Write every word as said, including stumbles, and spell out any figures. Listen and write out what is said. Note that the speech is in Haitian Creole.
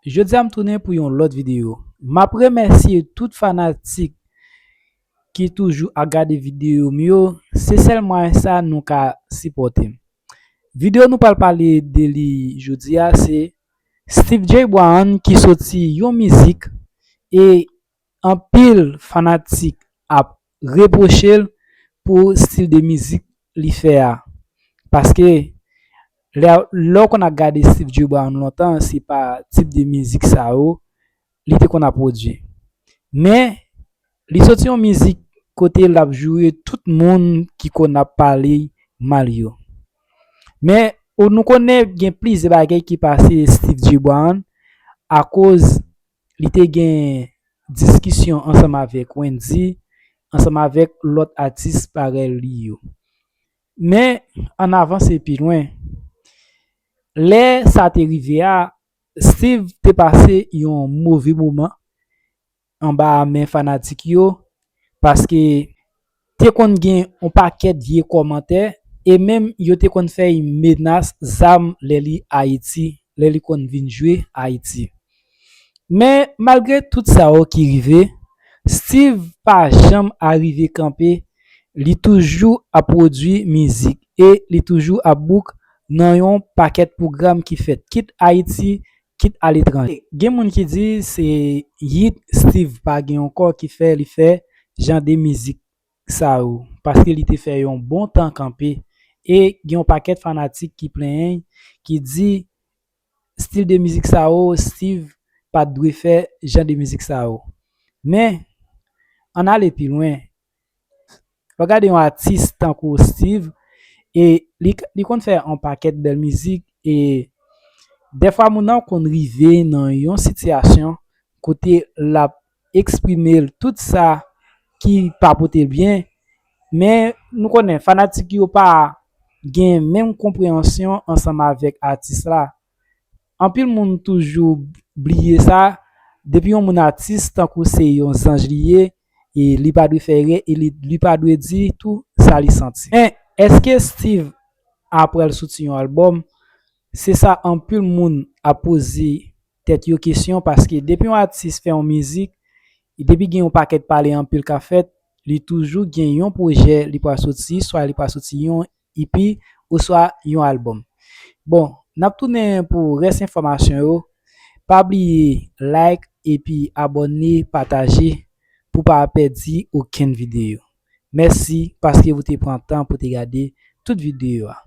Jodi a m tounen pou yon lòt videyo. M ap remèsye tout fanatik ki toujou ap gade videyo m yo. Se sèl mwayen sa nou ka sipòte m. Videyo nou pral pale de li jodi a se Steve J Brown ki soti yon mizik e anpil fanatik ap repwoche l pou stil de mizik li fè a. Paske lè, lè w konn ap gade Steve J Brown lontan, se pa tip de mizik sa yo li te konn ap pwodui. Men, li soti yon mizik kote l ap joure tout moun ki konn ap pale mal yo. Men, ou, nou konnen gen plizyè bagay ki pase Steve J Brown akoz li te gen diskisyon ansanm avèk Wendyy, ansanm avèk lòt atis parèy li yo. Men, ann avanse pi lwen. Lè sa te rive a, Steve te pase yon move moman anba men fanatik yo, paske te konn gen yon pakèt vye kòmantè, e menm yo te konn fè y menas zam lè li Ayiti, lè li konn vin jwe Ayiti. Men, malgre tout sa yo ki rive, Steve pa janm arive kanpe, li toujou ap pwodui mizik e li toujou ap book nan yon pakèt pwogram ki fèt, kit Ayiti, kit aletranje. Gen moun ki di se yit Steve pa gen yon kò ki fè li fè jan de mizik sa yo, paske li te fè yon bon tan kanpe, e gen yon pakèt fanatik ki plenyen, ki di stil de mizik sa yo, Steve pa t dwe fè jan de mizik sa yo. Men, ann ale pi lwen. Lè w gade yon atis tankou Steve, e li, li konn fè yon pakèt bèl mizik, e dèfwa moun nan konn rive nan yon sitiyasyon kote l ap eksprime l tout sa ki pa pote l byen, men nou konnen fanatik yo pa gen menm konpreyansyon ansanm avèk atis la. Anpil moun toujou bliye sa, depi yon moun atis tankou se yon zanj li ye, e li pa dwe fè erè, e li, li pa dwe di tou sa li santi. Men, èske Steve ap pral soti yon albòm? Se sa anpil moun ap poze tèt yo kesyon, paske depi yon atis fè yon mizik, depi gen yon pakèt pale anpil k ap fèt, li toujou gen yon pwojè li pral soti, swa li pral soti yon E P, oswa yon albòm. Bon, n ap tounen pou rès enfòmasyon yo. Pa bliye like epi abòne, pataje pou pa pèdi okenn videyo. Mèsi paske w te pran tan pou te gade tout videyo a.